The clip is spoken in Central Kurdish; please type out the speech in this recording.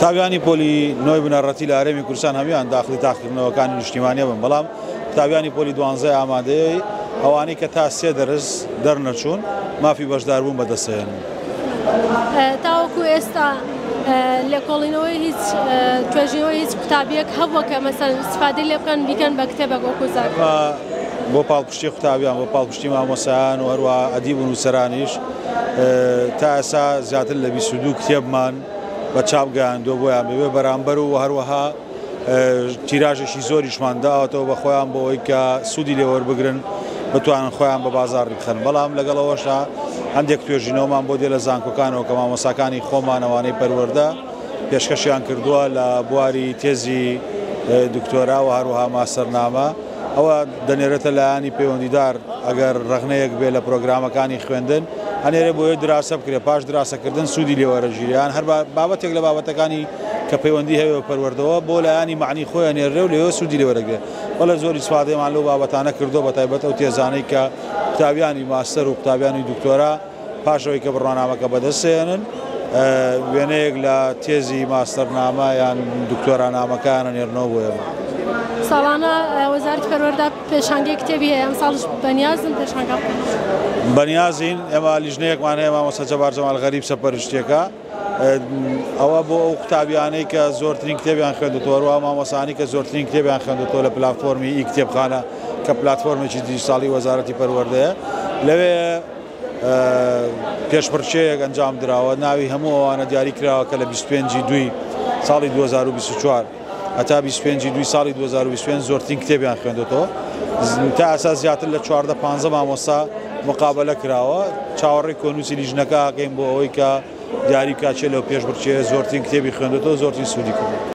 قوتابیانی پۆلی نۆی بنەڕەتی لە هەرێمی کوردستان هەموویان داخلی تاقیکردنەوەکانی نیشتیمانیە بن، بەڵام قوتابیانی پۆلی دوانزەی ئامادەیی ئەوانەی کە تا سێ دەرس دەرنەچوون مافی بەشداربوون بەدەستهێنن. تاوەکو ئێستا لێکۆڵینەوەی هیچ توێژینەوەی هیچ قوتابیەک هەبووە کە مەسەن ئیستفادەی لێ بکەن بیکەن بە کتێبێک وەکو زاکە؟ بۆ پاڵپشتی قوتابیان، بۆ پاڵپشتی مامۆستایان و هەروەها ئەدیب و نووسەرانیش تا ئێستا زیاتر لە 22 کتێبمان بە چاپ گەیاندووە بۆیان بەبێ بەرامبەر و هەروەها تیراژێکی زۆریشمان داوەتەوە بە خۆیان بۆ ئەوەی کە سوودی لێ وەربگرن بتوانن خۆیان بە بازاڕی بخەن بەڵام لەگەڵ ئەوەشا هەندێک توێژینەوەمان بۆ دێ لە زانکۆکانەوە کە مامۆساکانی خۆمانەوانەی پەروەردە پێشکەشیان کردووە لە بواری تێزی دکتۆرا و هەروەها ماستەرنامە ئەوە دەنێرێتە لایەنی پەیوەندیدار ئەگەر ڕەخنەیەک بێ لە پرۆگرامەکانی خوێندن ئەنێرێ بۆیە دراسە بکرێت پاش دراسەکردن سوودی لێ وەرەگیرێ یان هەر بابەتێک لە بابەتەکانی کە پەیوەندی هەیە بە پەروەردەوە بۆ لایەنی مەعنی خۆی ئەنێرێ و لەوێ سوودی لێ وەرەگرێ بەڵێ زۆر ئیسفادەمان لەو بابەتانە کردووە بەتایبەت ئەو تێزانەی کە قوتابیانی ماستەر و قوتابیانی دکتۆرا پاش ئەوەی کە بڕوانامەکە بەدەستهێنن وێنەیەک لە تێزی ماستەرنامە یان دکتۆرانامەکەیان ئەنێرنەوە بۆ ئێمە. ساڵانە وەزارەتی پەروەردە پێشانگەی کتێبی هەیە، ئەمساڵیش بەنیازن پێشانگا بکەن؟ بەنیازین، ئێمە لیژنەیەکمان هەیە مامۆستا جەبار جەمال غەریب سەرپەرشتیەکە، ئەوە بۆ ئەو قوتابیانەی کە زۆرترین کتێبیان خوێندوتەوە، هەروەها مامۆستایانی کە زۆرترین کتێبیان خوێندوتەوە لە پلاتفۆرمی ئی کتێبخانە کە پلاتفۆرمێکی دیجیتاڵی وەزارەتی پەروەردەیە، لەوێ پێشبڕکێیەک ئەنجام دراوە، ناوی هەموو ئەوانە دیاری کراوە کە لە 25 دووی ساڵی 2024 هەتا 25 دووی ساڵی 2025 زۆرترین کتێبیان خوێندوتەوە. تا ئێستا زیاتر لە 14 15 مامۆستا مقابلە کراوە. چاوەڕێی کۆنووسی لیژنەکە ئەکەین بۆ ئەوەی کە دیاری بکات کێ لەو پێشبڕکێیە زۆرترین کتێبی خوێندوتەوە، زۆرترین سوودی کردووە.